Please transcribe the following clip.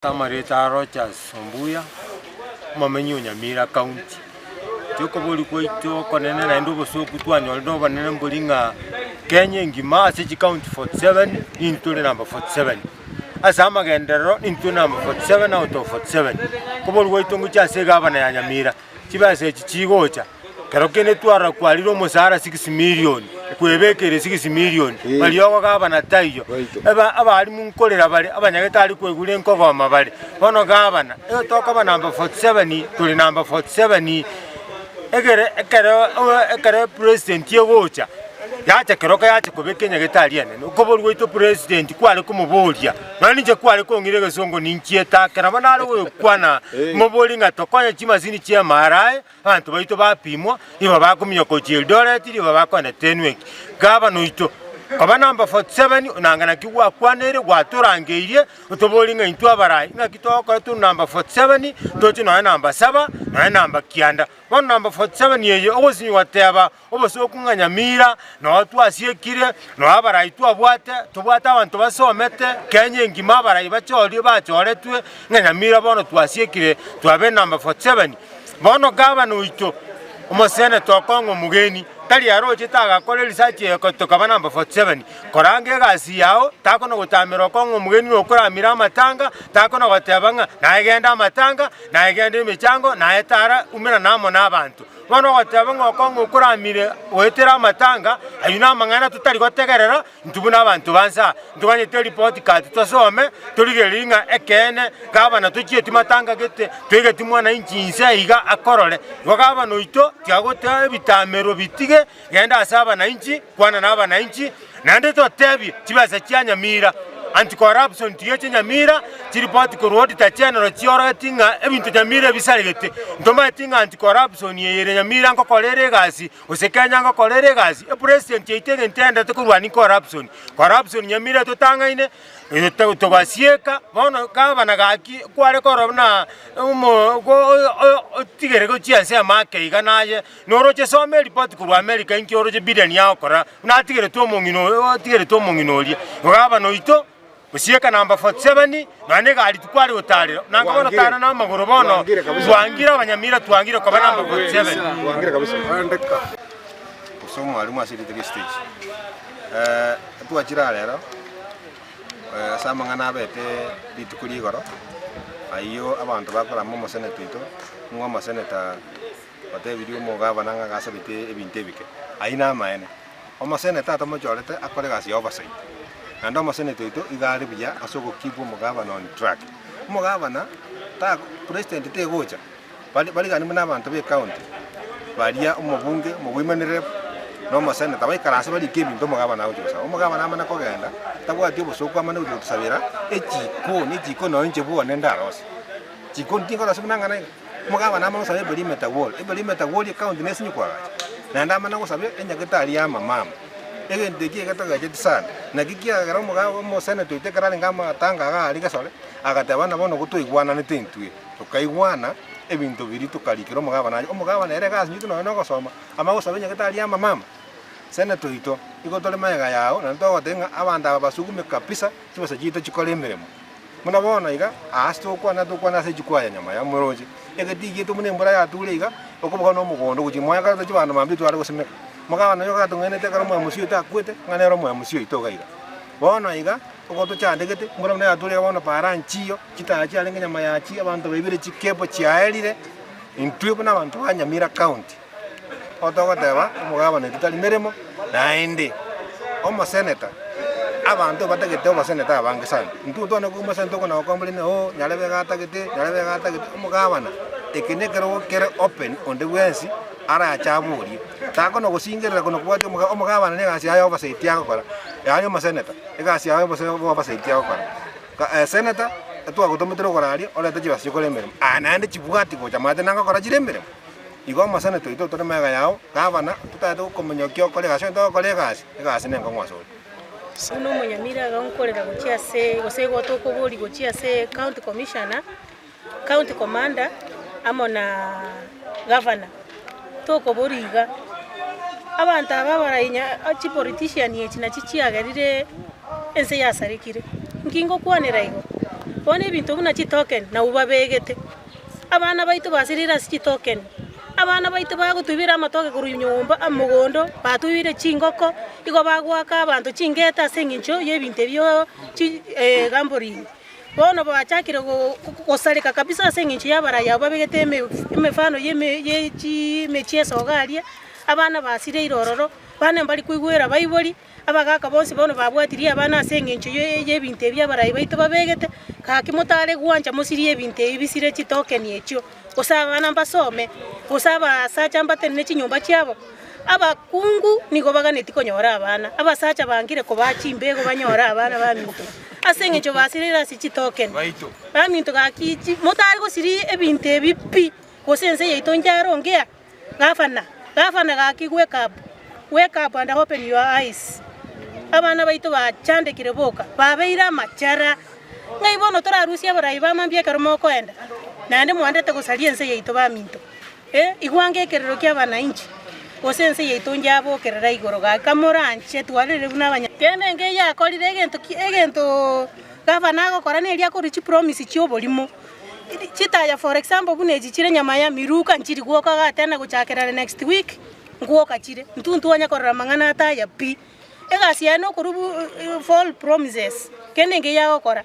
Amarieta a Rodgers Ombuya, omomenyi o Nyamira County. Inche okoboria gwaito okonene naende obosoku twanyorire obonene mbori ng'a Kenya engima ase chicounty 47 nintwe tore number 47. Ase amagenderero nintwe number 47 out of 47. Okoboria gwaito ngochia ase egavana ya Nyamira. Chibesa echi chigocha, kero kende twarora kwarire omosara 6 million, kwebekeire 6 million, mariogo gavana taiyo, aba abalimu nkorera bare, abanyagetari kwaigure nkogoma bare. Bono gavana, ege tokoba number 47 tore number 47, egere ekero ekero epresident egocha, yacha keroka yacha kobeka enyagetari enene, okoborwa gwaito president kware komoboria. Nonya ninche kware kong'ira egesongo ninchiete ake, nabo nare gokwana mobori ng'a tokonye chimasini chi'emara aye, abanto baito bapimwa, nigo bakominyoka gochia Eldoret, nigo bakoenda Tenwek. Gavana oito, koba number 47, onanga naki gwakwaneire, gwatorangeirie, otobori ng'a intwe abarai, ng'aki togokora tore number 47, toche nonya namba saba, nonya namba kianda. Bono number 47 eye, ogosinywa goteba. Obosooku ng'a nyamira noo twasiekire, noo abarai twabwate, tobwate abanto basomete, Kenya engima abarai bachorie bachoretwe, ng'a nyamira bono twasiekire twabeire number 47. Bono gavana oito, omoseneta okong'a omogeni, tari arochete agakora eresearch eye tokaba number 47. Koranga egasi yao, takona gotamera okong'a omogeni na okoramera amatanga, takona goteba ng'a naye genda amatanga, naye genda emechango, naye tara, umerana amo na abanto. Bono ogoteba ng'a okong'u okoramire goetera amatanga, ayio namang'ana totari gotegerera intwe buna abanto ba nse aa. Ntoganyete eripoti card tosome, torigererie ng'a ekeene gavana tochieti matanga gete, toigeti mwananchi inse iga akorore. Igo gavana oito tiga gotoa ebitamero bitige, genda ase abananchi, kwana na abananchi, Naende totebie chibesa chia Nyamira, Anti-corruption tigeche Nyamira, chiripoti korwa Auditor General chiorogeti ng'a ebinto Nyamira ebisaregete. Ntomaeti ng'a anti-corruption eye ere Nyamira nkokora ere egasi, gose Kenya nkokora ere egasi. Epresident yaito egento eendete korwania corruption. Corruption Nyamira etotang'aine, togasieka, bono gavana gaki kware korora buna omo otigere gochia ensemo ake iga naye, noroche soma eripoti korwa America inki oroche Biden agokora. Buna atigeretwe omong'ina oyo, otigeretwe omong'ina oria, gavana oito, osieka number 47, nonya na egari tikware gotarera, nanga bono Twangire. tara na amagoro bono, Twangire kabisa. twangire abanyamira twangire koba number 47. Twangire kabisa. Gose omwalimu ase erieta ria stage. Twachire aa rero, ase amang'ana abete rituko ria igoro, ayio abanto bakorama omoseneta oito, ng'a omoseneta Otebirie omogabana ng'a gasabete ebinto ebike. Ayio namaene. Omoseneta atomochorete akore egasi ya oversight. Naende omoseneta oito iga are buya ase ogokeep omogabana on track. Omogabana ta president tegocha bari barigani buna abanto be ecounty baria omobunge, omowomen rep, na omoseneta baikaranse barike ebinto omogabana agochi gosaba. Omogabana amane kogenda tabwati obosooku amane gochi gotosabera echikoni, echikoni nonye inche bwane ndarose. Chikoni tinkorosia buna ng'ana iga. Omogabana amanye gosaba eperimeter wall, eperimeter wall ecounty nesinye koagacha, naende amanye gosaba enyagetari ya amamama. Egento ekio egetogecheti sana, naki kiagera omoga omoseneta oito ekero arenge amatanga iga aria Gesore, agateba buna bono gotwaigwananete intwe, tokaigwana ebinto biria tokarikera omogabana aye, omogabana ere egasi intwe nonye na ogosoma, amanye gosaba enyagetari ya amamama. Seneta oito, igo tore magega yao naende togotebia ng'a abanto aba basugume kabisa, chibesa chiaito chikore emeremo. Buna bono iga, aase togokwana togokwana ase echikwaya nyama ya moroche, egetii giaito buna embura yature iga, okoboka na omogondo gochia moyo ekero tochia abanto mambia tware gosimeka. Omogabana oyo gatong'ainete ekero omoemusi oito akwete, ng'a nere omoemusi oito iga iga. Bono iga, ogo tochandegete, embura buna yature iga bono para nchiyo, chitaya chiarenge nyama yachia, abanto baibire chikepo chiaerire, intwe buna abanto ba Nyamira county, Nigo togoteba omogabana oito tari meremo, naende omoseneta, abanto batagete oboseneta abange sana. Intwe ntwane korwa omoseneta okona gokomplaina oh nyarebe iga atagete, nyarebe iga atagete, omogabana eke na ekerogo kere open onde bwensi arache aborie. Takona gosingerera kona kobwatia omoga omogabana na egasi yaye oversight agokora, yaani omoseneta, egasi yaye obose oversight agokora. Ka eseneta, etwagotometire okora aria, orete chibesa chikore emeremo, aya naende chibwati gocha maate nangokora chire emeremo. Igo omoseneta oito otore magega yao, gavana, totagete gokomonyokia okore egasi, onye togokora egasi, egasi nenkong'u asore. Buna omonyamira iga nkorera gochia ase gose igo tokoboria gochia ase county commissioner, county commander, amo na gavana, tokoboria iga, abanto aba abarainya chipolitician echi nachi chiagerire ense yasarekire. Nki ngokwanera igo? Bono ebinto buna chitoken nabwo babegete, abana baito basirire ase chitoken, abana baito bagotubira amatoke korwa nyomba mogondo, batubire chingoko, igo bagoaka abanto chingete ase eng'encho ya ebinto ebio chi gambling. Bono bachakire gosareka kabisa ase eng'encho ya abarai abwo babegete emefano ya eme ya chi emechieso iga aria, abana basireire ororo, abana mbari koigwera abaibori, abagaka bonsi bono babwatirie abana ase eng'encho ya ebinto ebi abarai baito babegete, gaki motare gwancha mosirie ebinto ebi bisire chitokeni echio, gose abana mbasome, gose abasacha mbatenene chinyomba chiabo. Abakungu nigo baganetie konyora abana, abasacha bangire kobaa chimbego banyore abana baminto, ase eng'encho basireire ase chitokeni. Baminto gaki chi motare gosiria ebinto ebi pi, gose ense yaito njarongea. Gavana, gavana gaki wake up, wake up and open your eyes. Abana baito bachandekire boka, babeire amachara. Ng'ai bono torarusie abarai ba mambia ekero mokoenda? Naende mwandete gosaria ense yaito baminto. Eh, igwa ange ekerero kia abanainchi, gose ense yaito njabokerera igoro gaki kamoranche twarerire buna abanya. Kende enke yakorire egento ki egento gavana agokora neria akorwa chipromise chioborimo. Chitaya for example buna echi chire nyama ya miruka nchiri gwoka igaa tena gochakera next week, ngwoka chire. Intwe ntwanya korora amang'ana ataya pi. Egasi yaye nokorwa bu false promises, kende enke yagokora.